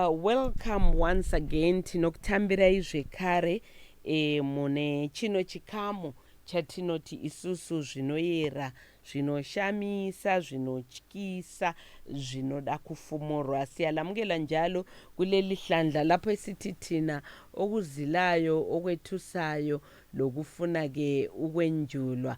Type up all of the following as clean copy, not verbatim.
Welcome once again. Tinokutambirai zvekare mune chino chikamu chatinoti isusu zvinoyera, zvinoshamisa, zvinotyisa, zvinoda kufumurwa. Siyalamukela njalo kuleli hlandla lapho esithi thina okuzilayo, okwethusayo lokufuna ke ukwenjulwa,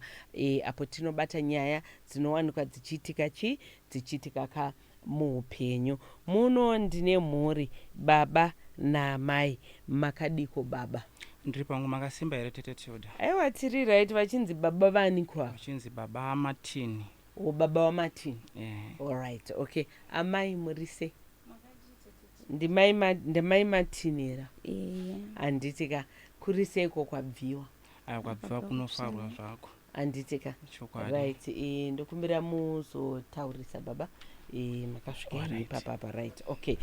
apo tinobata nyaya dzinowanikwa dzichiitika chi dzichiitika ka muupenyu muno. Ndine mhuri, baba naamai. Makadiko, baba? Ndiri pangu. Makasimba here, tete Tilda? Aiwa, tiri right. Vachinzi baba vanikwa? Vachinzi baba Martin. O, baba waMartin. Eh. Allright, okay. Amai, muri sei? Ndimai Martin here? Eya. Handiti ka? Kuri seiko kwabviwa? Aya, kwabviwa kunofarwa zvako. Handiti ka? Chokwadi. Right, ndokumbira muzotaurisa baba. Makasvika henyu ipapapa. Right, okay,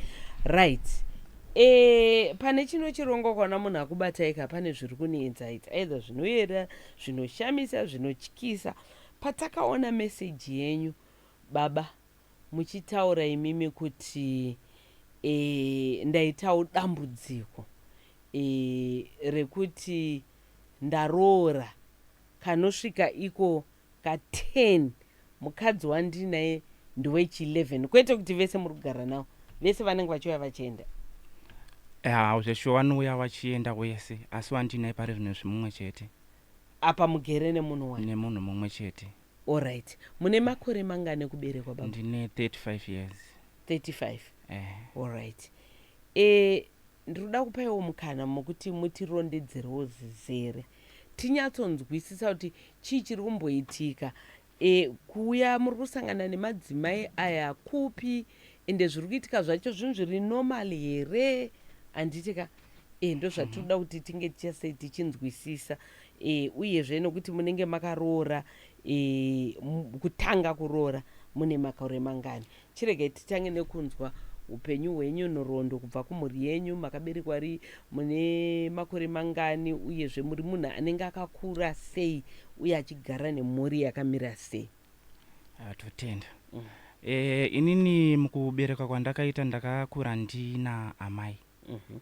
right. Pane chino chirongwa, kana munhu akubataika pane zviri kunetsa, its either zvinoyera, zvinoshamisa, zvinotyisa. Patakaona meseji yenyu, baba, muchitaura imimi kuti ndaitawo dambudziko rekuti ndaroora kanosvika iko ka10, mukadzi wandinaye ndewechi11, kwete kuti vese muri kugara navo, vese vanenge vachiuya vachienda. Ya, zveshuwa, vanouya vachienda wese, asi wandinaye pari zvino zvimumwe chete. Apa mugere nemunhu wani? Nemunhu mumwe chete. Allright. Mune makore mangani ekuberekwa, baba? Ndine 35 years. 35? Eh. Allright. Ndiri kuda kupaiwo mukana mokuti mutirondedzerewo zizere, tinyatsonzwisisa kuti chii chiri kumboitika. Kuuya muri kusangana nemadzimai aya kupi, ende zviri kuitika zvacho zvinhu zviri normal here? Handiti ka? Ndo zvatinoda kuti tinge tichasei tichinzwisisa. Uyezve nokuti munenge makaroora, kutanga kuroora mune makore mangani? Chiregai titange nekunzwa upenyu hwenyu, nhoroondo kubva kumhuri yenyu. Makaberekwa ri mune makore mangani, uyezve muri munhu anenge akakura sei, uye achigara nemhuri yakamira sei? Ah, totenda. Inini mukubereka kwandakaita, ndakakura ndina amai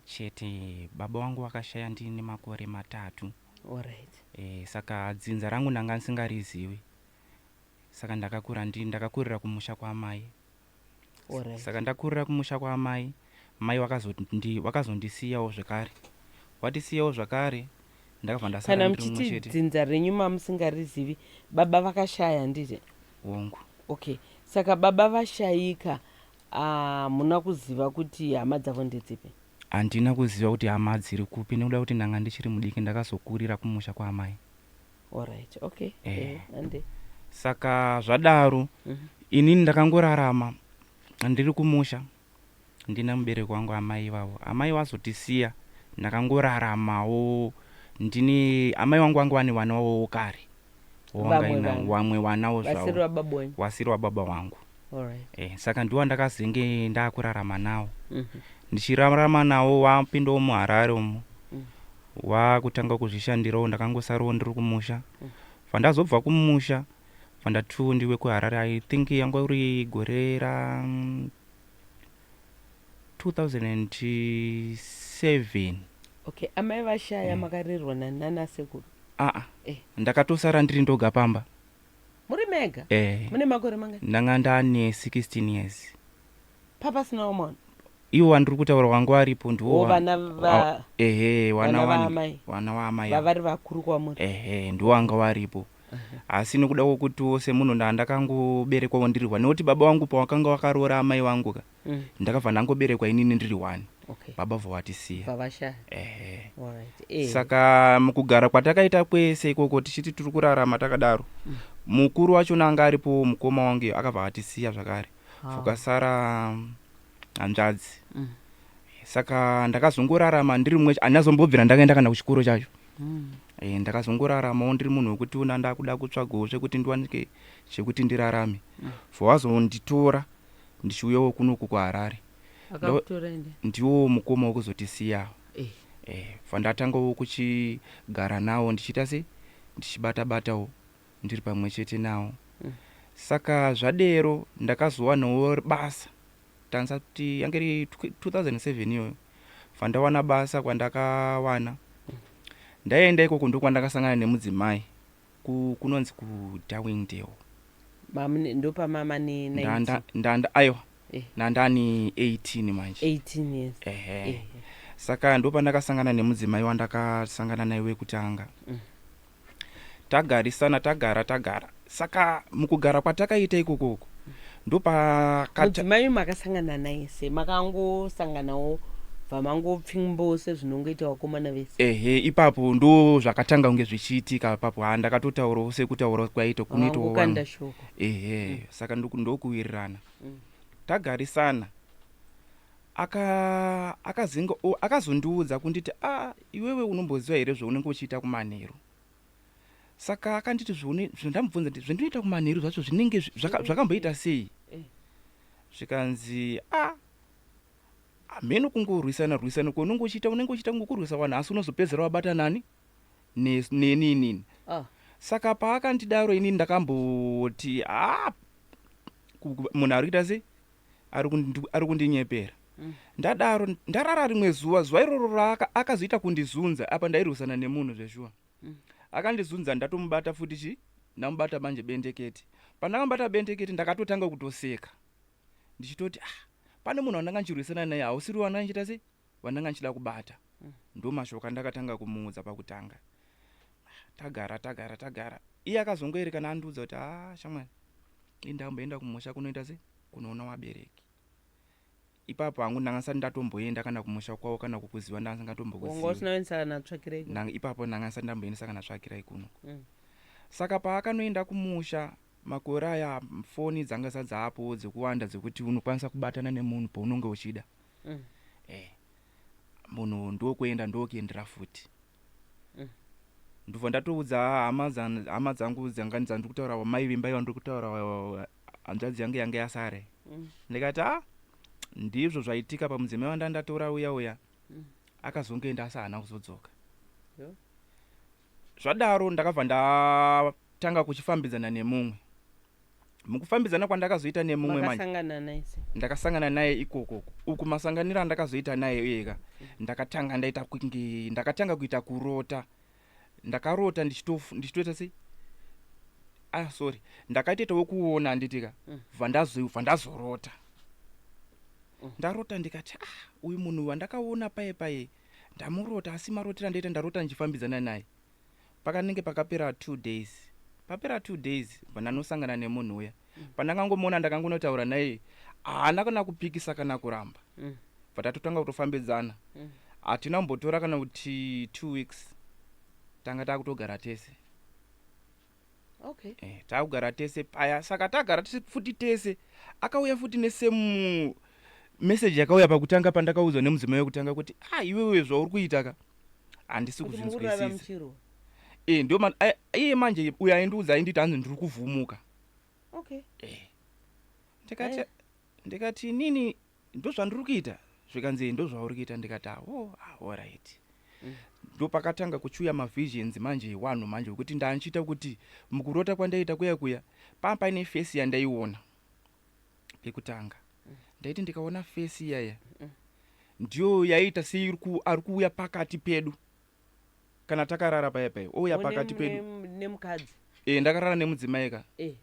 chete. Baba vangu vakashaya ndine makore 3. Saka dzinza rangu ndanga ndisingarizivi, saka ndakakura ndakakurira kumusha kwaamai. Saka ndakurira kumusha kwaamai, mai vakazondisiyawo zvekare, watisiyawo zvakare, ndakabva ndasara Kana ndiri mumwe muchiti chete. dzinza renyu mamusingarizivi, baba vakashaya, handiti? Hongu. Okay, saka baba vashayika, hamuna kuziva kuti hama dzavo ndedzipi? Handina kuziva kuti hama dziri kupi, nekuda kuti ndanga ndichiri mudiki. Ndakazokurira kumusha kwaamai. Allright, okay. Ande. Saka zvadaro, inini ndakangorarama ndiri kumusha ndina mubereki wangu, amai ivavo. Amai vazotisiya, ndakangoraramawo ndine amai vangu. Vangu vane vana vavowo kare. Vamwe vana. Vamwe vanawo Vasiri zvavo. vababa wenyu? Wasiri wababa vangu. Saka ndiwo ndakazenge ndakurarama nawo. Ndichirarama nawo, wapindawo muHarare umo, wakutanga kuzvishandirawo. Ndakangosarawo ndiri kumusha. Vandazobva kumusha, vandatiwo ndiwe kuHarare, I think yanga uri gore ra 2007. Okay, amai vashaya, makarerwa nanasekuru? Aa. Eh. Ndakatosara ndiri ndoga pamba. Muri mega? Eh. Mune makore mangani? Ndanga ndane 16 years. Papasinawo mwana? Iwo wandiri kutaura wangu aripo ndiwo. O, vana Ehe, vana wana vaamai. Vana vaamai. Vavari vakuru kwamuri? Ehe, ndiwo anga waripo, asi nekuda kwokuti semunhu ndandakangoberekwawo ndiri one, nekuti baba vangu pawakanga wakaroora amai vangu ka, ndakabva ndangoberekwa inini ndiri one. Baba bva watisiya. Vavashaya. Ehe. Alright. Saka mukugara kwatakaita kwese ikoko, tichiti tiri kurarama takadaro, mukuru wachona anga aripo, mukoma wangu, akabva atisiya zvakare. Fukasara hanzvadzi. Saka ndakazongorarama ndiri mumwe, handinazombobvira ndakaenda kana kuchikoro chacho. Ndakazongoraramawo ndiri munhu wekuti una ndakuda kutsvagawo zvekuti ndiwanike chekuti ndirarame. Vawazonditora ndichiuyawo kunoku kuHarare. Akakutora ende? Ndiwo mukoma wekuzotisiya. Bva ndatangawo kuchigara nawo, ndichiita sei, ndichibata batawo ndiri pamwe chete nawo. Saka zvadero ndakazowanawo basa. Tansati yange iri 2007 iyoyo, bva basa kwandakawana. Ndaenda ikoko, ndokwandakasangana nemudzimai kunonzi kuDarwingdale. Ndopamama ne 19? Ndanda, aiwa. Nandani 18 manje. 18 years. Ehe. Saka ndopandakasangana nemudzimai wandakasangana naye wekutanga. Tagarisana, tagara, tagara. Saka mukugara kwatakaita ikokoko, ndopakata Mudzimai makasangana naye se makangosanganawo, bva mangopfimbo sezvinongoita vakomana vese? Ehe, ipapo ndo zvakatanga kunge zvichiitika ipapo. Ha, ndakatotaurawo sekutaura kwaita kunoitawo vamwe. Vangokanda shoko. Ehe, saka ndokuwirirana. Tagarisana, akazinga akazondiudza kunditi, "A, iwewe unomboziva here zvaunenge uchiita kumanheru?" Saka akanditi ndamubvunza nditi, "Zvendinoita kumanheru zvacho zvinenge zvakamboita sei?" Zvikanzi, "A, hameno, kungorwisana rwisana kwaunenge uchiita, unenge uchiita kungokurwisa vanhu, asi unozopedzera wabata nani? Neni inini." Saka paakandidaro, inini ndakamboti, "A, munhu ari kuita sei? Ari kundinyepera." Ndadaro, ndarara rimwe zuva, zuva iroro akazoita kundizunza. Apa ndairwisana nemunhu zveshuwa. Akandizunza, ndatomubata futi chi ndamubata manje bendekete. Pandakamubata bendekete, ndakatotanga kutoseka ndichitoti, "Ah, pane munhu wandanga ndichirwisana naye, hausiri wandanga ndichiita sei, wandanga ndichida kubata." Ndo mashoko andakatanga kumuudza pakutanga. Tagara, tagara, tagara, iye akazongoerekana andiudza kuti, "A, shamwari, indamboenda kumusha kunoita sei, kunoona vabereki." Ipapo hangu ndanga ndisati ndatomboenda kana kumusha kwavo kana kukuziva, ndanga Wanga ndisingatombokuziva. Usina kuendesa kana tsvakirai? Ipapo ndanga ndisati ndamboendesa kana tsvakirai kuno. Saka paakanoenda kumusha, makore aya foni dzanga sadzapo dzekuwanda, dzekuti unokwanisa kubatana nemunhu paunonge uchida. Munhu ndokuenda, ndokuendera futi. Ndobva ndatoudza hama dzangu dzanga dzandiri kutaura, mai vimbai vandiri kutaura, hanzvadzi yangu yanga yasara. Ndikati, "A, ndizvo zvaitika pamudzimai wandandatora uya uya." Akazongoenda asi haana kuzodzoka. Zvadaro, ndakabva ndatanga kuchifambidzana nemumwe. Mukufambidzana kwandakazoita nemumwe manje, Makasangana naye sei? Ndakasangana naye ikokoko. Uku masanganiro andakazoita naye ega, ndakatanga ndaita kunge ndakatanga kuita kurota. Ndakarota ndichitoita sei, ah, sorry, ndakaitoitawo kuona, handitika? Bva ndazorota. Ndarota ndikati, "Ah, uyu munhu wandakaona paye paye ndamurota, asi marotero andaita, ndarota ndichifambidzana naye." Pakanenge pakapera 2 days, papera 2 days, bva ndanosangana nemunhu uya. Pandakangomuona, ndakangonotaura naye, haana kana kupikisa kana kuramba. Bva tatotanga kutofambidzana. Hatina kumbotora kana kuti 2 weeks, tanga takutogara tese. Takugara tese paya. Saka tagara tese futi tese, akauya futi nesame message yakauya pakutanga pandakaudzwa nemudzimai wekutanga kuti, "Ah, iwewe zvauri kuita ka, handisi Kuti mukurara kuzvinzwisisa." muchirwa. Ndio iye manje uyo aindiudza ainditi hanzi ndiri kuvhumuka. Ndikati Ndikati, "Inini ndo zvandiri kuita?" Zvikanzi, "Ndo zvauri kuita." Ndikati, "Awo, alright." Ndo pakatanga kuchiuya mavisions manje ewanhu manje, wekuti ndanchiita kuti mukurota kwandaita kuya kuya, paa paine face yandaiona pekutanga. Ndaiti ndikaona face iyaya, ndiyo yaita seiri ari kuuya pakati pedu kana takarara paya paya, ouya pakati pedu. Nemukadzi? E, ndakarara nemudzimai ka. E.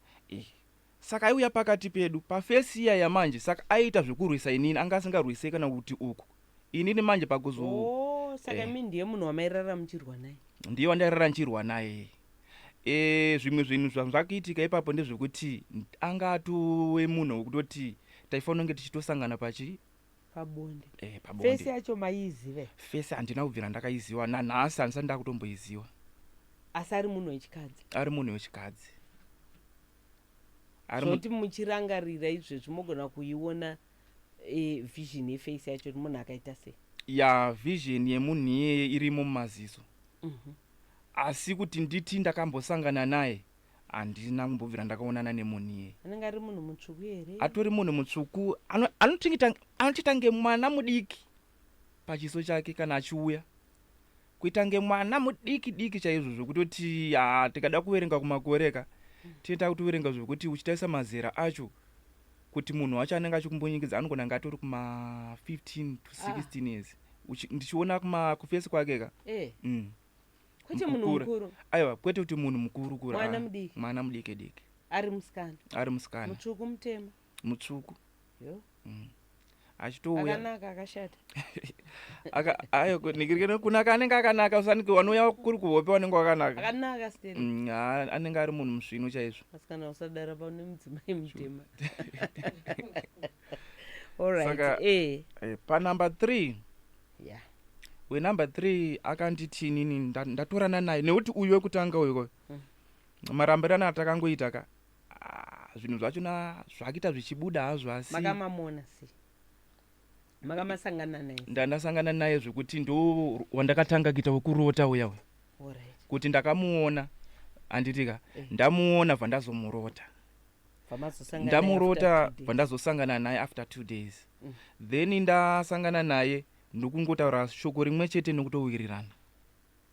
Saka aiuya pakati pedu paface iyaya manje. Saka aiita zvekurwisa inini, anga asingarwise kana kuti uku inini manje pakuzo Oh, saka imi ndiye munhu wamairara muchirwa naye? Ndiye wandairara nchirwa naye. E, zvimwe zvinhu zvakuitika ipapo ndezvekuti anga atove munhu wekutoti taifanira kunge tichitosangana pachi Pabonde. E, Face pabonde. yacho maiiziva here? Face handina kubvira ndakaiziva, nanhasi handisati ndakutomboiziva. Asi ari munhu wechikadzi? Ari munhu wechikadzi. Ari Zvoti muchirangarira izvezvi, mogona kuiona vision yeface yacho kuti munhu akaita sei? Ya, vision yemunhu iyeye irimo mumaziso, asi kuti nditi ndakambosangana naye, handina kumbobvira ndakaonana nemunhu iyeye. Anenge ari munhu mutsvuku here? Atori munhu mutsvuku, anotoita nge mwana mudiki pachiso chake kana achiuya, kuita nge mwana mudiki diki chaizvo, zvekutoti ha, tikada kuverenga kumakore ka, tinoita kutoverenga zvekuti uchitarisa mazera acho. Kuti munhu wacho anenge achikumbonyikidza anogona anga atori kuma 15 to 16 years. Ndichiona kuma kufesi kwake ka. Kwete munhu Mukukura. mukuru. Aiwa, kwete kuti munhu mukuru kura. Mwana Ah, mudiki. Mwana mudiki diki. Ari musikana? Ari musikana. Mutsvuku, mutema? Mutsvuku. Yo. Achitouya. Akanaka, akashata? Ayo, kunaka anenge akanaka, usanike wanouya kuri kuhope wanenge wakanaka. Akanaka still? Anenge ari munhu musvinu chaizvo. Asikana, usadara pane mudzimai mutema. Alright. Panumber 3, wenumber 3 akanditi inini ndatorana naye nekuti uyu wekutanga uyu, marambirano atakangoita ka, ah, zvinhu zvachona zvakuita zvichibuda hazvo, asi Makamamona sei? Makamasangana naye? Ndandasangana naye zvekuti ndo wandakatanga kuita wekurota uya uya. Kuti ndakamuona, handitika? Ndamuona, bva ndazomurota. Vamazosangana Ndamurota, after 2 days. bva ndazosangana naye after 2 days. Then ndasangana naye, ndokungotaura shoko rimwe chete nekutowirirana.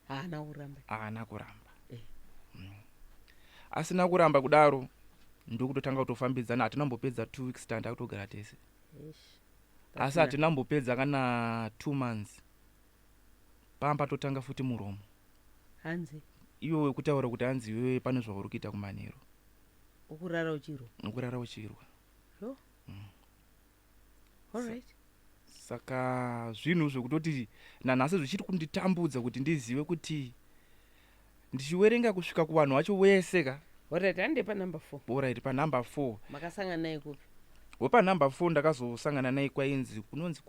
Haana kuramba? Haana kuramba. Asina kuramba kudaro, ndokutotanga kutofambidzana. Hatina kumbopedza 2 weeks tanda kutogara tese. Eish. Asi hatina kumbopedza kana 2 months, pamba totanga futi muromo. Hanzi? Iwe wekutaura kuti hanzi iwewe pane zvauri kuita kumanheru. Ukurara uchirwa? Nokurara uchirwa. Yo. Alright. Saka zvinhu zvekutoti nanhasi zvichiri kunditambudza kuti ndizive kuti ndichiwerenga kusvika kuvanhu vacho wese ka. Alright, hande panumber 4. Alright, panumber 4. Makasangana naye kupi? Wepanumber 4 ndakazosangana naye kwainzi kunonzi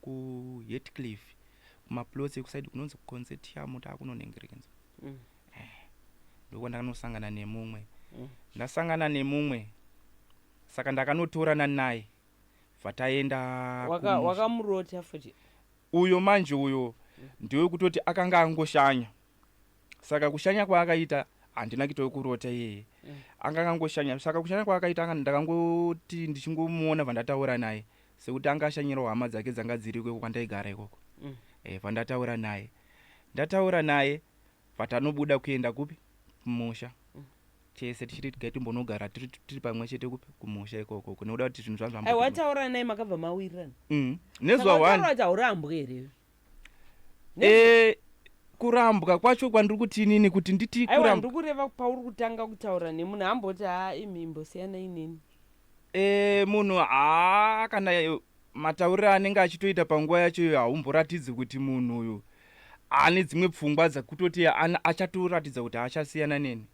kuHatcliffe, kumaplots ekusaidi kunonzi kuConsortium, taakunonengerekenza. Ndokwandakanosangana nemumwe. Ndasangana nemumwe, saka ndakanotorana naye, bva taenda kumusha. Wakamurota futi? Uyo manje, uyo ndewekutoti akanga angoshanya. Saka kushanya kwaakaita, handina kuita wekurota iyeye. Anga akangoshanya. Saka kushanya kwaakaita, ndakangoti ndichingomuona, bva ndataura naye sekuti anga ashanyirawo hama dzake dzanga dziri ikoko kwandaigara ikoko. Bva ndataura naye, ndataura naye, bva tanobuda kuenda kupi? Kumusha. Tese tichiti tigai timbonogara tiri pamwe chete kupi? Kumusha ikoko, nekuda kuti zvinhu zvangu Aiwa, wataura naye, makabva mawirirana? Nezuva Saka one. wataura kuti haurambwe here? Kurambwa kwacho kwandiri kuti inini kuti nditi Aiwa, kurambwa. ndiri kureva pauri kutanga kutaura nemunhu, amboti, "Ha, imi imbosiyana inini." Munhu haa, kana matauriro anenge achitoita panguva yacho iyo, haumboratidzi kuti munhu uyu ane dzimwe pfungwa dzekutoti achatoratidza kuti achasiyana neni.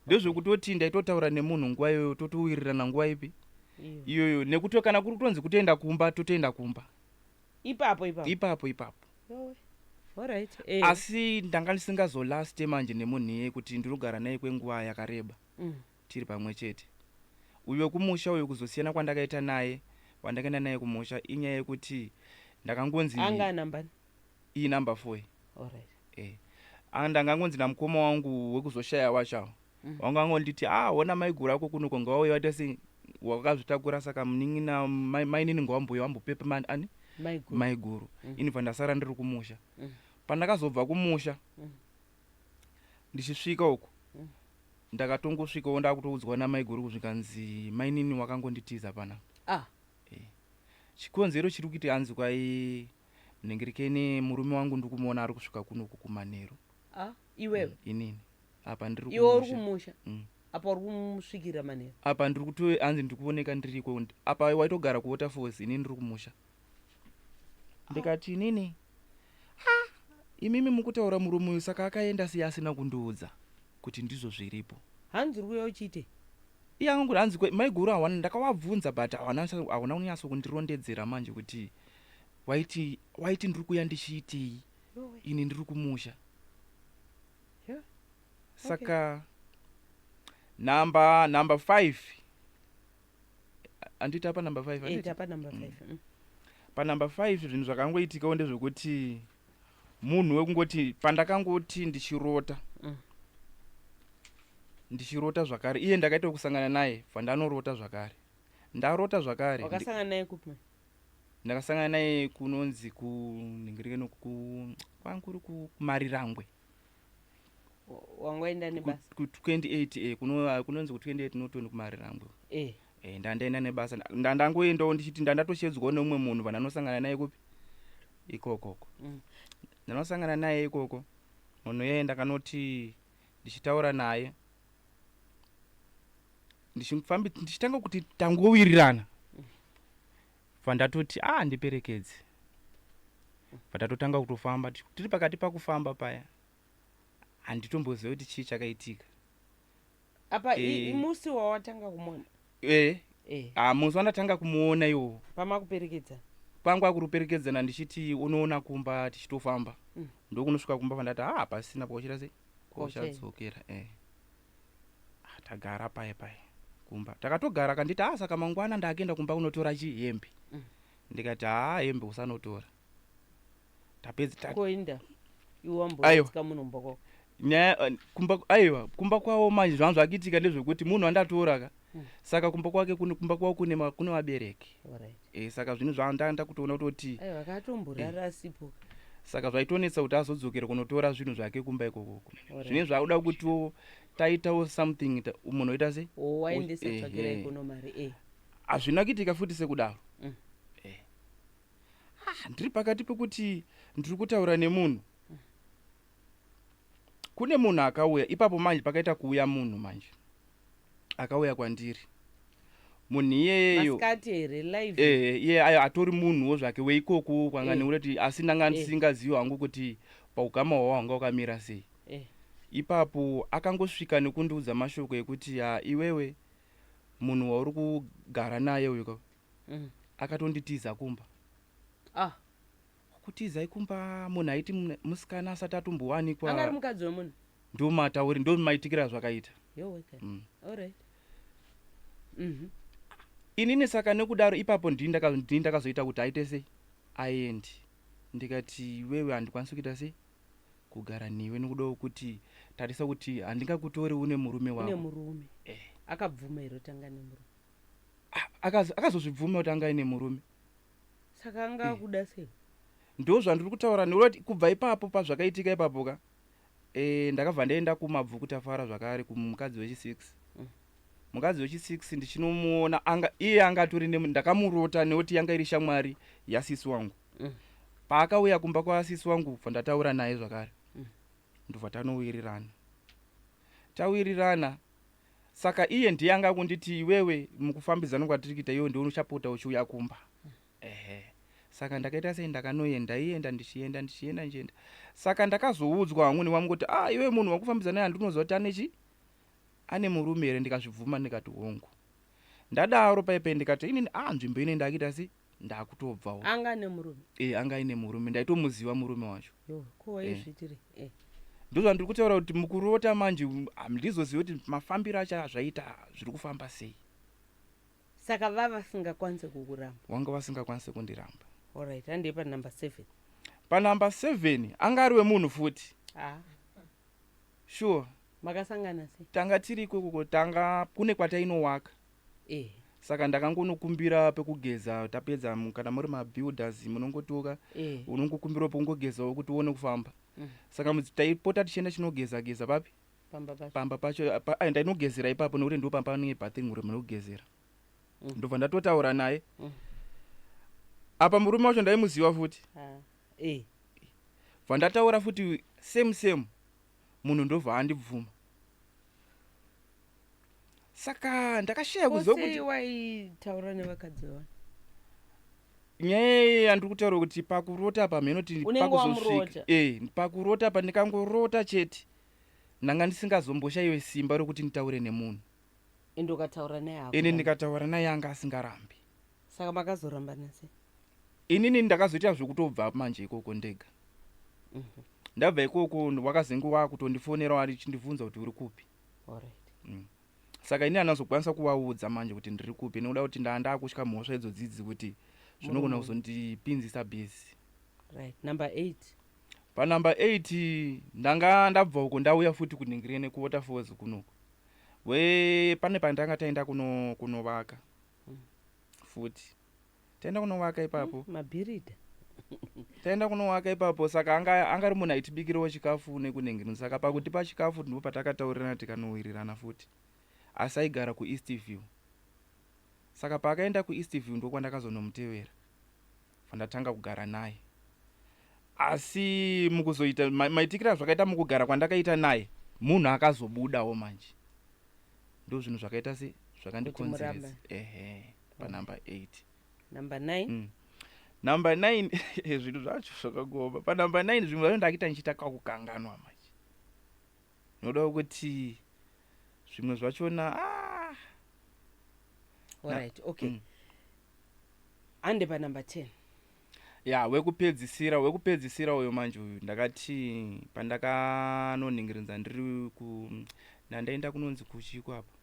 Ndezvekutoti ndaitotaura nemunhu nguva iyoyo, totowirirana nguva ipi? Iyo. Iyoyo. Nekuti kana kuri kutonzi kutoenda kumba, totoenda kumba. Ipapo ipapo? Ipapo ipapo. Yowe. Alright. Asi ndanga ndisingazolaste manje nemunhu iyeye kuti ndinogara naye kwenguva yakareba tiri pamwe chete. Uyu wekumusha uyu, kuzosiyana kwandakaita naye, wandakaenda naye kumusha, inyaya yekuti ndakangonzi Anga anambani? Iyi number 4. Alright. Ndangangonzi namukoma wangu wekuzoshaya wacho, wangangonditi, "Ah, ona maiguru ako kunoko, ngavauye vaite sei, wakazvitakura." Saka munin'ina mainini ngawamboya wambopepa ani? Maiguru. Maiguru. Ini bva ndasara ndiri kumusha. Pandakazobva kumusha, ndichisvika uku, ndakatongosvikawo ndakutoudzwa namaiguru kusvikanzi mainini wakangonditiza panapa. Ah. Chikonzero chiri kuiti hanzi kwai nhengerekene murume wangu ndikumuona ari kusvika kunoku kumanheru. Ah, iwewe? Inini apa ndiri Iwe uri kumusha. kumusha? Apa uri kumusvikira manheru? Apa ndiri kuto hanzi ndiri kuoneka ndiriko apa, waitogara kuWaterfalls, inini ndiri kumusha. Ndikati inini, "Ah, imimi mukutaura murume uyu, saka akaenda sei asina kundiudza kuti ndizvo zviripo?" Hanzi uri kuuya uchiite? Iye angangoti hanzi maiguru hawana, ndakavabvunza but hawana kunyatso kundirondedzera manje kuti waiti ndiri kuuya ndichiitei Yowe. ini ndiri kumusha. Saka number 5, handiti apa number 5? Eh, tapa number 5. Panumber 5 zvinhu zvakangoitikawo ndezvekuti munhu wekungoti pandakangoti ndichirota, ndichirota zvakare, iye ndakaita kusangana naye, bva ndanorota zvakare, ndarota zvakare. Wakasangana naye kupi? Ndakasangana naye kunonzi kunhengerekeno kwanguri kuMarirangwe. Wangoenda nebasa? Ku28, kunonzi ku28 Norton, kuMarirangwe. E, ndandaenda nebasa. Ndandangoendawo ndichiti ndandatoshedzwawo neumwe munhu vandanosangana naye kupi ikokoko. Ndanosangana naye ikoko, munhu iyeye ndakanoti ndichitaura naye, ndichitanga kuti tangowirirana, vandatoti a ndiperekedze, vandatotanga kutofamba. Tiri pakati pakufamba paya, handitomboziva kuti chii chakaitika. Apa musi wawatanga kumuona? E. Ah, musi wandatanga kumuona iwowo. Pamakuperekedza. Pangu akuruperekedzana, ndichiti unoona kumba, tichitofamba. Ndokunosvika kumba, vandati ha pasina pauchita sei. Kwauchaenda. Kwauchadzokera Ah, tagara paya paya kumba, takatogara, kanditi ha saka mangwana ndakuenda kumba kunotora chi hembe. Ndikati ha, hembe usanotora, tapedza Koinda iwe? Aiwa. Wambotsika munhu kwako? Nyaya kumba, aiwa, kumba kwavo manje zvanga zvakiitika ndezvekuti munhu andatora ka, saka kumba kwake kumba kwavo kune vabereki. Saka zvinhu zvandanda kutoona kutoti Aiwa, akatomborara asipo. Saka zvaitonetsa kuti azodzokera kunotora zvinhu zvake kumba ikokoko. Zvinenge zvakuda kutiwo taitawo something, munhu oita sei? O, waendesa tsvakira ikono mari Hazvina kuitika futi sekudaro. Ah, ndiri pakati pekuti ndiri kutaura nemunhu, kune munhu akauya ipapo manje. Pakaita kuuya munhu manje, akauya kwandiri munhu iyeyeyo. Masikati here, live? Iye ayo atori munhuwo zvake weikoko kwanga, nekuti asi ndanga ndisingazivi hangu kuti paukama hwavo hwanga hwakamira sei. Ipapo akangosvika nekundiudza mashoko ekuti, "Ha, iwewe, munhu wauri kugara naye uyu ka, akatonditiza kumba." Ah. Kutizai kumba munhu aiti musikana asati Anga ari atombowanikwa. Mukadzi wemunhu? Ndomatauri, ndomaitikira zvakaita. Yoweka. Alright. Inini saka nekudaro ipapo ndini ndakazoita kuti aite sei, aendi. Ndikati, "Iwewe handikwanisi kuita sei, kugara newe, nekudawo kuti tarisa kuti handingakutori une murume Une wako." murume? Akabvuma here kuti anga nemurume? Ah, akazozvibvuma kuti anga aine murume. Saka anga akuda sei? Ndo zvandiri kutaura, nekuti kubva ipapo pazvakaitika ipapo ka, ndakabva ndaenda kuMabvuku Tafara zvakare kumukadzi wechi6. Mukadzi wechi6 ndichinomuona, anga iye anga atori ndakamurota nekuti yanga iri shamwari yasisi wangu. Paakauya kumba kwasisi wangu, bva ndataura naye zvakare. Ndobva tanowirirana, tawirirana. Saka iye ndiye anga kunditi, "Iwewe, mukufambidzana kwatiri kuita, iwe ndiwe uchapota uchiuya kumba." Ehe, saka ndakaita sei, ndakanoenda, ienda, ndichienda, ndichienda, ndichienda. Saka ndakazoudzwa hangu nevamwe kuti, "Ah, iwe, munhu wakufambidzana naye handinoziva kuti ane chi ane murume here?" Ndikazvibvuma, ndikati hongu. Ndadaro paipai ndikati, "Inini, ah, nzvimbo ine ndakuita sei, ndakutobvawo." Anga nemurume? E, anga aine murume, ndaitomuziva murume wacho. Yo, ko waizviitire? Ndozvandiri kutaura kuti mukurota manje handizozivi kuti mafambiro acho azvaita zviri kufamba sei. Saka vavasingakwanisi kukuramba? Wanga vasingakwanisi kundiramba. Alright, handei panumber 7. Panumber 7 anga ari wemunhu futi. Ah. Sure. Makasangana sei? Tanga tiri ikokoko, tanga kune kwatainowaka. Saka ndakangonokumbira pekugeza tapedza. Kana muri mabuilders munongotoka, unongokumbirawo pekungogezawo kuti uone kufamba. Saka taipota tichienda chinogeza geza papi? Pamba pacho. Pamba pacho ai, ndainogezera ipapo nekuti ndo pamba pane bathroom room nekugezera. Ndobva ndatotaura naye. Apa murume wacho ndaimuziva futi. Ah. Bva ndataura futi same same, munhu ndobva andibvuma. Saka ndakashaya kuziva Kosei kuti waitaura nevakadzi vevanhu? Nyaya iyi yandiri kutaura kuti pakurota pa mhenoti Unenge pakuzosvika wamurota. Pakurota pa ndikangorota chete, ndanga ndisingazomboshayiwe simba rokuti nditaure nemunhu. Ende ukataura naye Ende hakuramba. ndikataura naye anga asingarambi. Saka makazorambana sei? Inini ndakazoita zvekutobva manje ikoko ndega. Ndabva ikoko, wakazenge wakutondifonera achindibvunza kuti uri kupi. Alright. Saka ini handazokwanisa kuvaudza manje kuti ndiri kupi, nekuda kuti ndaa ndakutya mhosva idzodzidzi kuti zvinogona Murume. kuzondipinzisa busy. Right, number 8. Panumber 8 ndanga ndabva uko, ndauya futi kuningirene kuWaterfalls kunoku, we pane pandanga taenda kunovaka futi, taenda kunovaka ipapo. Mabhiridha. Taenda kunovaka ipapo. Saka anga ari munhu aitibikirawo chikafu nekuningireni. Saka pakutipa chikafu ndipo patakataurirana, tikanowirirana futi, asi aigara kuEast View. Saka paakaenda kuEastview ndokwandakazonomutevera, bva kugara naye. Asi mukuzoita maitikira zvakaita mukugara kwandakaita naye, munhu akazobudawo manje. Ndo zvinhu zvakaita se zvakandikonzeresa. Murambe. Ehe, panumber 8. Number 9. Number 9, zvinhu zvacho zvakagoma. Panumber 9 zvimwe zvacho ndakuita ndichiita kakukanganwa manje, noda kuti zvimwe zvachona, ah. Alright, okay. Ande panumber 10. Ya, wekupedzisira uyo manje uyu, ndakati pandakanonhingiridza ndiri ku nandaenda kunonzi kuchiko apa,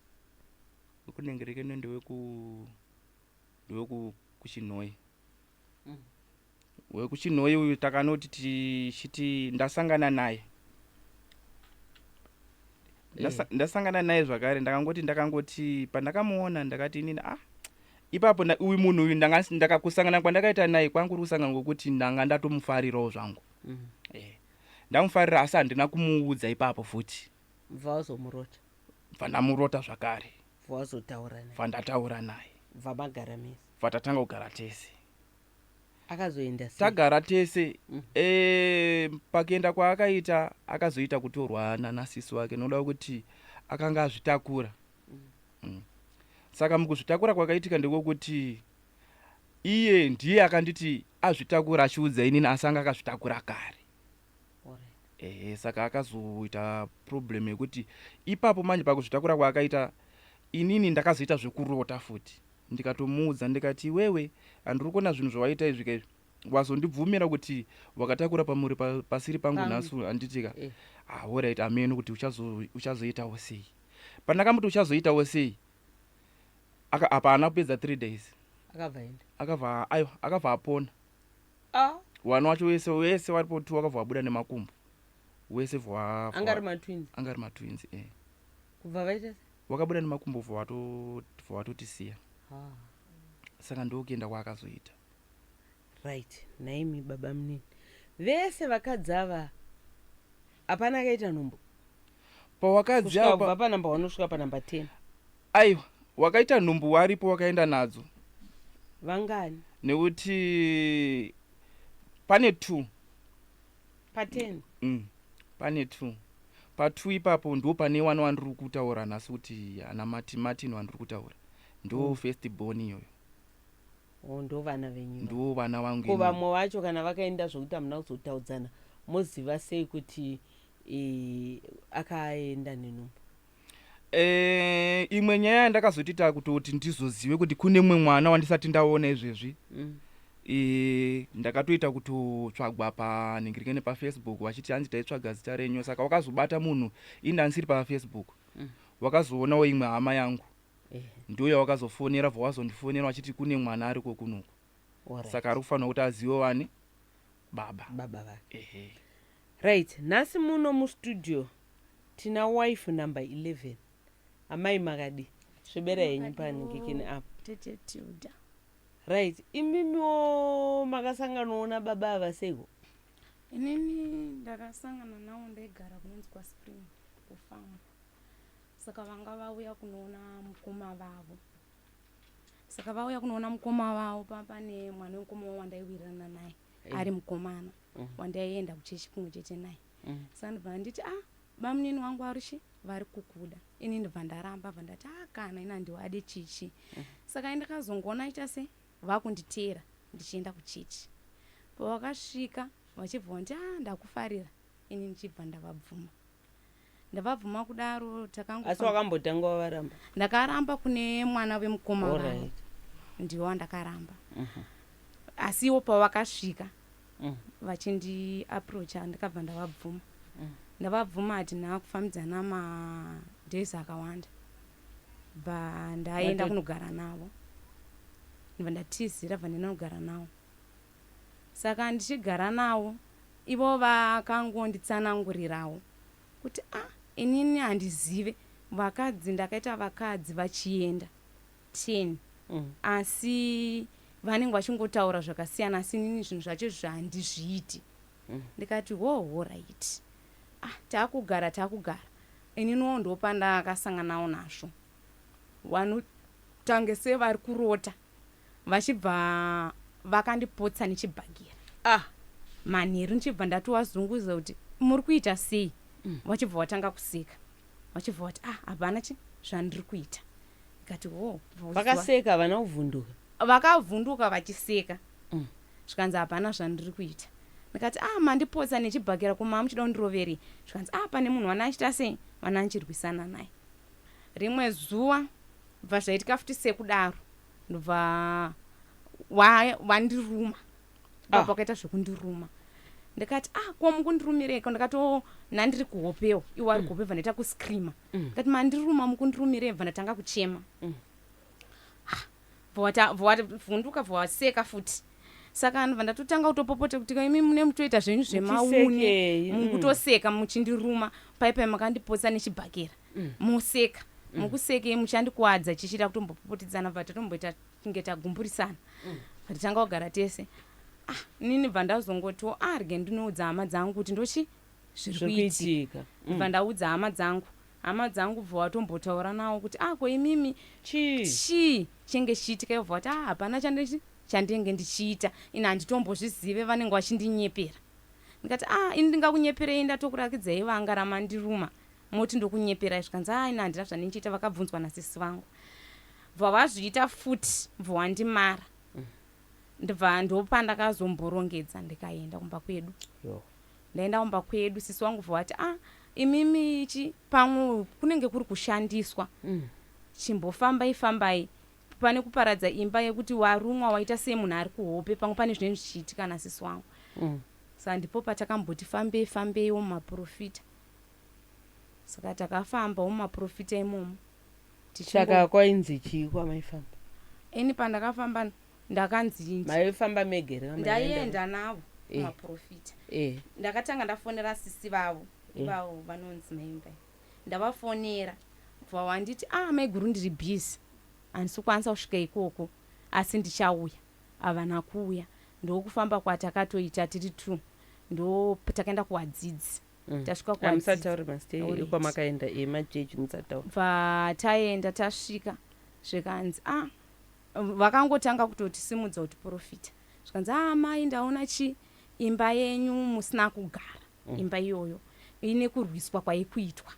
wekunhengerekeno, ndeweku kuChinhoyi. WekuChinhoyi uyu takanoti tichiti ndasangana naye. Ndasangana naye zvakare, ndakangoti pandakamuona ndakati inini, ah, ipapo uyu munhu uyu kusangana kwandakaita naye kwangu kuri kusangana kwokuti ndanga ndatomufarirawo zvangu. Ndamufarira, asi handina kumuudza ipapo futi. Bva wazomurota. Bva ndamurota zvakare. Bva wazotaura naye. Bva ndataura naye. Bva magara mese. Bva tatanga kugara tese. Akazoenda sei? Tagara tese. Pakuenda kwaakaita, akazoita kutorwa nanasisi wake nokuda kwekuti akanga azvitakura. Saka mukuzvitakura kwakaitika ndekwokuti iye ndiye akanditi azvitakura achiudza inini, asi anga akazvitakura kare. Ehe, saka akazoita problem yekuti ipapo manje pakuzvitakura kwaakaita, inini ndakazoita zvekurota futi, ndikatomuudza ndikati, "Iwewe, handiri kuona zvinhu zvawaita izvi kaizvi, wazondibvumira kuti wakatakura pamuri pasiri pangu." Pangu. Nhasi handitika? Eh. Ah, alright, ameno kuti uchazoitawo sei. Pandakamuti uchazoitawo sei, apa haana kupedza 3 days. Akabva enda. Akabva, aiwa, akabva apona. Ah. Wana wacho wese wese waripo tu, wakabva wabuda nemakumbo wese. Anga ari matwins? Anga ari matwins, eh. Kubva vaita sei? Wakabuda nemakumbo, bva watotisiya. Ah. Saka ndokuenda kwaakazoita. Right, naimi baba munini, vese vakadzi ava hapana akaita nhumbu? Pawakadzi Kusvika apa kubva panumber 1 kusvika panumber 10. Aiwa, wakaita nhumbu waripo, wakaenda nadzo. Vangani? Nekuti pane two. Pa10? Pane two. Pa2 ipapo ndo pane wana wandiri kutaura nhasi kuti ana Martin wandiri kutaura, ndo first born iyoyo. O, ndo vana venyu ava. Ndo vana vangu Ko inini. Vamwe vacho kana vakaenda zvokuti hamuna kuzotaudzana, moziva sei kuti akaenda nenhumbu? Imwe nyaya yandakazotoita kutoti ndizozive kuti kune mumwe mwana wandisati ndaona izvezvi, ndakatoita kutotsvagwa panhingirikene paFacebook, vachiti hanzi taitsvaga zita renyu. Saka wakazobata munhu, ini ndandisiri paFacebook. Wakazoonawo imwe hama yangu, ndo yawakazofonera, bva wazondifonera vachiti kune mwana ariko kunoku. Saka ari kufanira kuti azive wani baba. Baba vake. Ehe. Right, nhasi muno mustudio tina wife number 11. Amai, makadi? Svebera henyu panhingikini apa. Tete Tilda. Right, imimiwo makasanganawo nababa ava seiko? Inini ndakasangana nawo ndaigara kunonzi kwaSpring, kufamu. Saka vanga vauya kunoona mukoma vavo. Saka vauya kunoona mukoma vavo, pane mwana wemukoma wavo wandaiwirirana naye, ari mukomana wandaienda kuchechi kumwe chete naye. Saka ndibva nditi, "Ah, bamunini wangu arichi vari kukuda." Ini ndibva ndaramba, bva ndati, "A, kana ina ndiwade chichi." Saka indakazongoona ita se vakunditeera ndichienda kuchechi. Pavakasvika vachibva vandi, "A, ndakufarira." Ini ndichibva ndavabvuma. Ndavabvuma kudaro, takango Asi wakambotanga wavaramba? Ndakaramba kune mwana wemukoma vavo. Ndiwo wandakaramba, asi iwo pavakasvika vachindiapproacha, ndikabva ndavabvuma. Ndavabvuma, hatina kufambidzana madays akawanda, bva ndaenda kunogara navo. Ndibva ndatizira, bva ndaenda kunogara navo. Saka ndichigara navo, ivo vakangonditsanangurirawo kuti, "A, inini handizive vakadzi, ndakaita vakadzi vachienda 10, asi vanenge vachingotaura zvakasiyana, asi inini zvinhu zvacho zvandizviiti." Ndikati, "Ho, alright." Ah, taakugara, taakugara, ininiwo ndopandakasanganawo nazvo. Tange sevari kurota vachibva vakandipotsa nechibhakera. Ah. Manheru ndichibva ndatovazunguza kuti muri kuita sei. Vachibva vatanga kuseka, vachibva vati, ah, hapana chi zvandiri kuita. Ndikati, ho. Vakaseka, havana kuvhunduka? Vakavhunduka vachiseka. Zvikanzi hapana zvandiri kuita. Ndikati, ah, mandipotsa nechibhakera, kuma muchida kundiroverei? Zvikanzi, ah, pane munhu wana achiita sei, wana ndichirwisana naye. Rimwe zuva bva zvaitika futi sekudaro, ndobva wandiruma. Ah. Baba wakaita zvekundiruma. Ndikati, ah, ko mukundirumireiko? Ndikati, o nandiri kuhopewo, iwo ari kuhope. Bva ndaita kuscreama. Ndikati, mandiruma, mukundirumirei? Bva ndatanga kuchema. Bva vavhunduka, bva vaseka futi. Saka ndobva ndatotanga kutopopota kuti imi mune mutoita zvenyu zvemaune. Muchisekei. Mukutoseka muchindiruma paipai, makandipotsa nechibhakera, moseka, mukusekei? Muchandikuwadza. Chichida kutombopopotedzana, bva tatomboita kunge tagumburisana. Bva tatanga kugara tese. Ah, inini bva ndazongotiwo, ah, rege ndinoudza hama dzangu kuti ndochi zviri zviri kuitika. Kuitika. Bva ndaudza hama dzangu, hama dzangu bva watombotaura nawo kuti, ah, ko imimi chii? Chii chinge chichiitika? Yobva vati, ah, hapana chandenge ndichiita ini, handitombozvizive, vanenge vachindinyepera. Ndikati, ah, ini ndingakunyeperei? Ndatokurakidzai vanga ramandiruma, moti ndokunyeperai? Zvikanzi, ah, ini handina zvandinchiita. Vakabvunzwa nasisi vangu, bva vazviita futi, bva wandimara. Ndibva ndopandakazomborongedza ndikaenda kumba kwedu. Yo. Ndaenda kumba kwedu, sisi wangu bva vati, ah, imimi ichi pamwe kunenge kuri kushandiswa. Chimbofambai fambai, pane kuparadza imba yekuti warumwa waita semunhu ari kuhope, pamwe pane zvinenge zvichiitika nasisi wangu. Saka ndipo patakamboti fambei fambeiwo mumaprofita. Saka takafambawo mumaprofita imomo. Saka kwainzi chii kwamaifamba? Ini pandakafamba ndakanzi Maifamba mega here kana maienda? Ndaienda navo kumaprofita. Ndakatanga ndafonera sisi vavo. Ivavo vanonzi maimbai. Ndavafonera, bva wanditi, ah, maiguru, ndiri busy, handisi kukwanisa kusvika ikoko, asi ndichauya. Havana kuuya. Ndokufamba kwatakatoita tiri two, ndo takaenda kuwadzidzi. Tasvika kuwadzidzi. Musatauri mazita Alright. ekwamakaenda, emachechi musataura. Bva taenda, tasvika, zvikanzi, ah, vakangotanga kutotisimudza kuti profita. Zvikanzi, ah, mai, ndaona chi imba yenyu musina kugara. Imba iyoyo ine kurwiswa kwaikuitwa.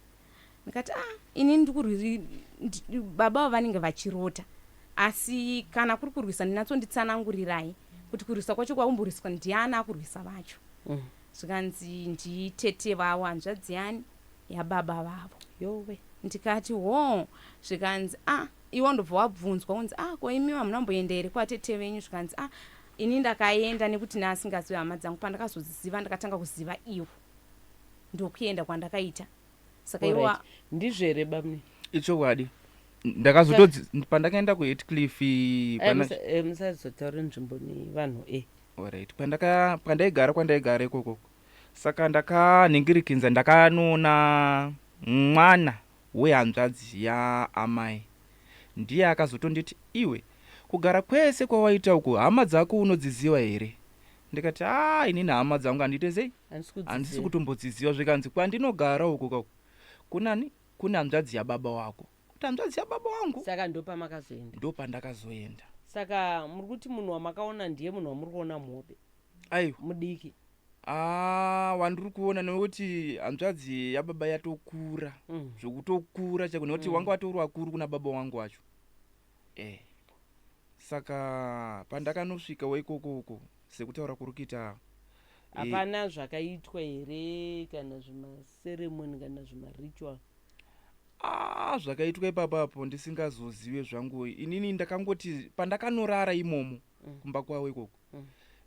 Ndikati, ah, ini ndikurwiri baba avo vanenge vachirota, asi kana kuri kurwisa, ndinatsonditsanangurirai kuti kurwisa kwacho kwakumborwiswa ndiani, akurwisa vacho. Zvikanzi nditete vavo, hanzvadzi yani yababa vavo. Yowe. Ndikati, ho. Zvikanzi, ah, iwo ndobva wabvunzwa unzi, ah, ko imi hamuna here kwatete venyu? Zvikanzi, ah, ini ndakaenda nekuti naasingazivi hama dzangu. Pandakazoziva, ndakatanga kuziva iwo, ndokuenda kwandakaita. Saka Alright. iwa Ndizvo here, bamni? Ichokwadi, ndakazotodzi pandakaenda kuHatcliffe Musazotaure nzvimbo nevanhu e. Alright, pandaigara kwandaigara ikokoko, saka ndakanhingirikinza, ndakanoona mwana wehanzvadzi yaamai. Ndiye akazotonditi, iwe, kugara kwese kwawaita uku, hama dzako unodziziva here? Ndikati, a, inini hama dzangu handiite sei, handisi handisi kudziziva. Kutombodziziva. Zvikanzi, kwandinogara uku kako kunani, kune hanzvadzi yababa wako. Kuti hanzvadzi yababa wangu? Saka ndopamakazoenda? Ndopandakazoenda. Saka muri kuti munhu wamakaona ndiye munhu wamuri kuona muhope? Aiwa. Mudiki? Ah, wandiri kuona, nekuti hanzvadzi yababa yatokura zvekutokura chaiko, nekuti wanga watori wakuru kuna baba wangu wacho. Saka pandakanosvikawo ikoko uko, sekutaura kuri kuita Hapana zvakaitwa here, kana zvimaceremony kana zvimaritual? Ah, zvakaitwa ipapapo ndisingazozive zvangu inini. Ndakangoti pandakanorara imomo kumba kwavo ikoko,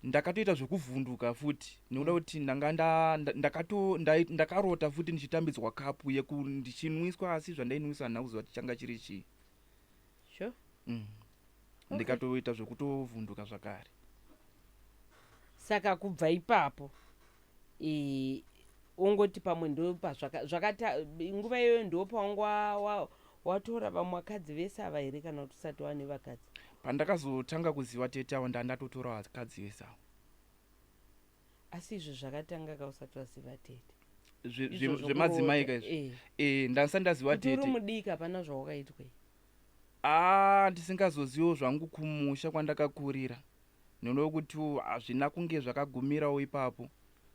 ndakatoita zvekuvhunduka futi, nekuda kuti ndanga ndakarota futi ndichitambidzwa kapu yeku ndichinwiswa, asi zvandainwiswa handina kuziva kuti changa chiri chii. Sure. Ndikatoita zvekutovhunduka zvakare. Saka kubva ipapo ungoti pamwe zvakata nguva iyoyo ndo paunga watora vamwe vakadzi vese ava here, kana kuti usati wane vakadzi? Pandakazotanga kuziva tete avo, ndandatotora vakadzi vese avo. Asi izvo zvakatanga kausati waziva tete? Zvemadzimai kaizvo? Ndandisati ndaziva Kuti uri tete. Mudiki, hapana zvawakaitwa? Aa, ndisingazoziviwo zvangu kumusha kwandakakurira, nenokuti hazvina kunge zvakagumirawo ipapo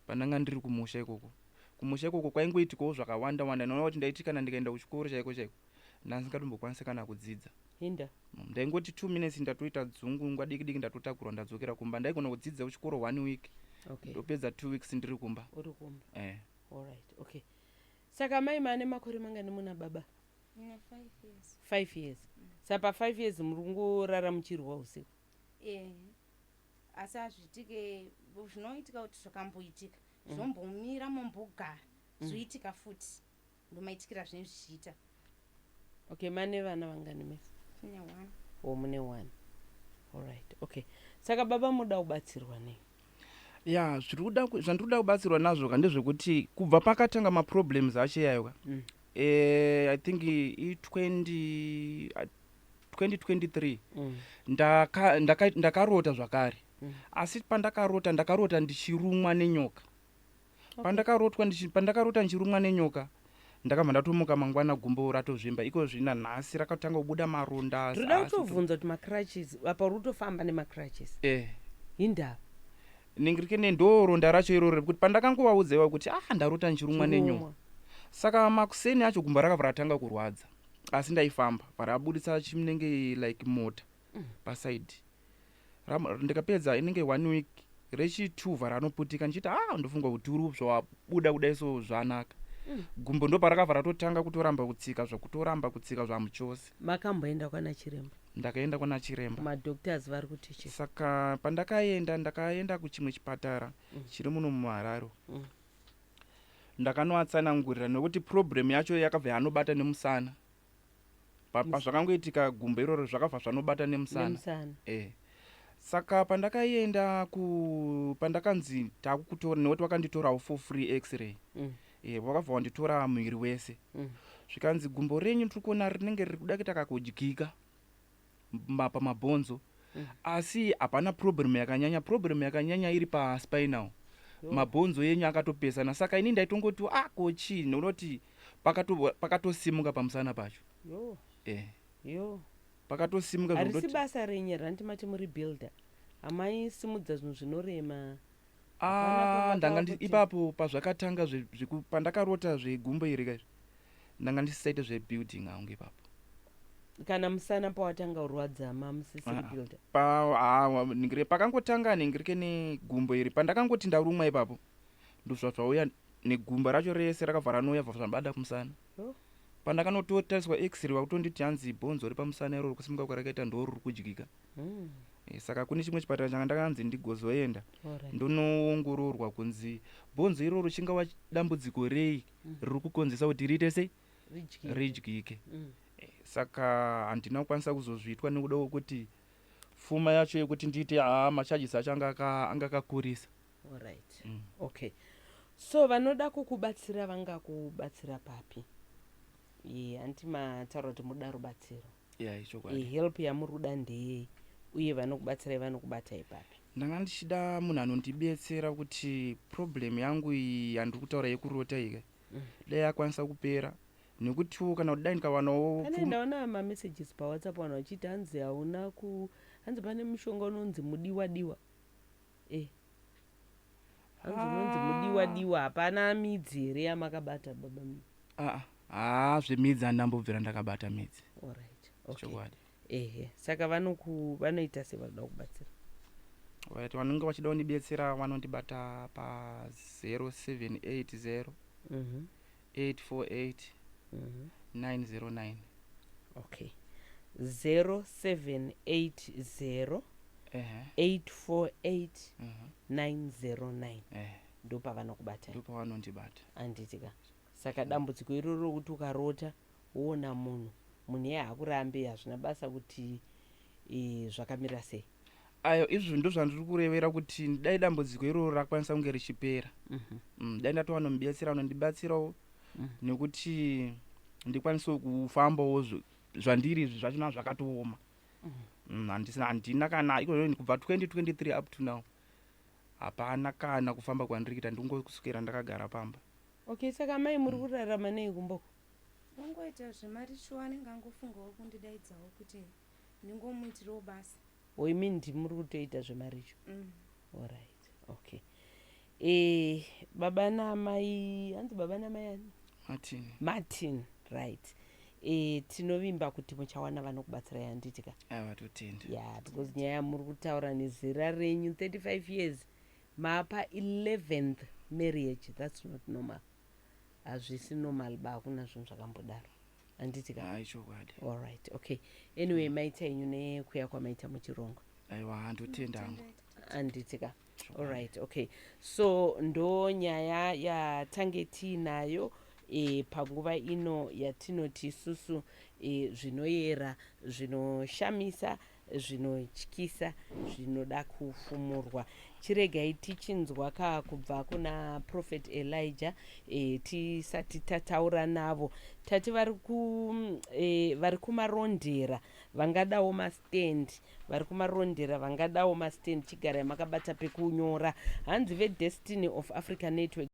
pandanga ndiri kumusha ikoko. Kumusha ikoko kwaingoitikawo zvakawanda wanda, noona kuti ndaiti kana ndikaenda kuchikoro chaiko chaiko ndasingatombokwanisa kana kudzidza. Hinda. Ndaingoti 2 minutes ndatoita dzungu, nguva diki diki ndatotakurwa, ndadzokera kumba. Ndaigona kudzidza kuchikoro one week, ndopedza 2 weeks ndiri kumba. Uri kumba. Eh. Alright, okay. Saka mai, maane makore mangani muna baba? Ine 5 years. 5 years. Saka pa5 years muri kungorara muchirwa usiku? Eh, asi hazviitike. Zvinoitika kuti zvakamboitika, zvombomira, mombogara, zvoitika futi. Ndomaitikira zvinenge zvichiita. Okay, mane vana vangani mese? Tine one. O, mune one. Alright, okay. Saka baba, muda kubatsirwa nei? Ya, zvandiri kuda kubatsirwa nazvo ka ndezvekuti kubva pakatanga maproblems acho iyayo ka, I think i20 2023, ndakarota zvakare. Asi pandakarota, ndakarota ndichirumwa nenyoka. Pandakarota ndichirumwa nenyoka, ndakabva ndatomuka mangwana gumbo ratozvimba. Iko zvina nhasi rakatanga kubuda maronda. Toda kutobvunza kuti macrutches apa, uri kutofamba nemacrutches? Eh. Hindava? Ningirikene, ndo ronda racho iroro rekuti pandakangovaudza kuti, ah, ndarota ndichirumwa nenyoka. Chirumwa. Saka makuseni acho gumbo rakabva ratanga kurwadza, asi ndaifamba, bva rabudisa chinenge like mota pasaidi. Ndikapedza inenge one week, rechi2 vha ranoputika. Ndichiti, ah, ndofunga kuti uri zvawabuda kudai, so zvanaka. Gumbo ndo parakabva ratotanga kutoramba kutsika, zvakutoramba kutsika zvamuchose. Makamboenda kwana chiremba? Ndakaenda kwana chiremba. Madoctors vari kuti chii? Saka pandakaenda, ndakaenda kuchimwe chipatara chiri muno muHarare. Ndakanoatsanangurira nekuti problem yacho yakabva yanobata nemusana. Pazvakangoitika gumbo iroro zvakabva zvanobata nemusana. Nemusana. Eh. Saka pandakaenda ku pandakanzi takukutora, nekuti wakanditorawo for free x-ray, wakabva wanditora muviri wese. Zvikanzi gumbo renyu tiri kuona rinenge riri kuda kuita kakudyika pamabhonzo, asi hapana problem yakanyanya. Problem yakanyanya iri paspinal. Yo. Mabhonzo enyu akatopesana. Saka ini ndaitongoti, ah, ko chii? Nekuti pakatosimuka pamusana pacho. Yo. Eh. Yo. Pakatosimuka. Harisi basa renyu ranti mati muri builder, hamaisimudza zvinhu zvinorema? Hapana Ah, pamakawa ndanga ipapo pazvakatanga pandakarota zvegumbo iri kaizvi, ndanga ndisisaite zvebuilding hangu ipapo. Kana musana pawatanga kurwadza, mamusisiri Ah, ah. builder? Ningire pakangotanga ningirike negumbo iri, pandakangoti ndarumwa ipapo, ndozva zvauya negumbo racho rese rakabva ranouya, bva zvabada kumusana. Yo. Pandakanototariswa x-ray, vakutonditi hanzi bhonzo repamusana iroro kusimuka kwarakaita ndo ruri kudyika. Saka kune chimwe chipatara changa ndakanzi ndigozoenda, ndonoongororwa kunzi bhonzo iroro chingava dambudziko rei riri kukonzesa kuti riite sei? Ridyike. Ridyike. Saka handina kukwanisa kuzozviitwa nekuda kwekuti pfuma yacho yekuti ndiite, haa, macharges acho anga akakurisa. Alright. Okay, so vanoda kukubatsira vangakubatsira papi? Ye, hanti mataura kuti muda rubatsiro? Ya, ichokwadi. Help yamuri kuda ndeyei, uye vanokubatsirai vanokubatai papi? Ndanga ndichida munhu anondibetsera kuti problem yangu iyi yandiri kutaura yekurota iyi dai yakwanisa kupera, nekutiwo kana kuti dai ndikawanawo Pane ndaona mamessages paWhatsApp, vanhu vachiti hanzi hauna ku hanzi pane mushonga unonzi mudiwa diwa. Hanzi unonzi mudiwa diwa. Hapana midzi here yamakabata, baba? Ah, ah, zvemidzi handambobvira ndakabata midzi. Alright, okay. Chokwadi. Ehe, saka vanoita sevanoda kubatsira? Right, vanenge vachida kundibetsera vanondibata pa0780 848 909. Okay, 0780 848 909. Ndopavanokubata? Ndopavanondibata. Handitika. Saka dambudziko iroro rokuti ukarota woona munhu, munhu iye haakurambi, hazvina basa kuti zvakamira sei? Ayo, izvo ndo zvandiri kurevera kuti dai dambudziko iroro rakwanisa kunge richipera, dai ndatowana mubetsera anondibatsirawo, nekuti ndikwanisewo kufambawo. Zvandiri izvi zvachona zvakatooma. Handina kana ikozvo kubva 2023 up to now, hapana kana kufamba kwandiri kuita, ndingoswera ndakagara pamba. Okay, saka mai, muri kurarama nei kumboko? Ongoita zvemaricho, anenge angofungawo kundidaidzawo kuti ndingomuitirawo basa. O, imi ndimuri kutoita zvemaricho? Alright, okay. Baba naamai, hanzi baba naamai ani? Martin. Martin, right. Tinovimba kuti muchawana vanokubatsirai, handiti ka? Aiwa, totenda. Ya, because nyaya yamuri kutaura nezera renyu, 35 years, mapa 11th marriage, that's not normal. Hazvisi normal ba, hakuna zvinhu zvakambodaro, handiti ka? Hai, chokwadi. Alright, okay. Anyway, maita henyu nekuya kwamaita muchirongwa. Aiwa, handotenda hangu. Handiti ka? Alright, okay. So ndo nyaya yatange tiinayo panguva ino yatinoti isusu zvinoyera, zvinoshamisa, zvinotyisa, zvinoda kufumurwa. Chiregai tichinzwa ka kubva kuna Prophet Elijah. Tisati tataura navo, tati vari kuMarondera vangadawo mastand, vari kuMarondera vangadawo mastand, chigarai makabata pekunyora. Hanzi veDestiny of Africa Network.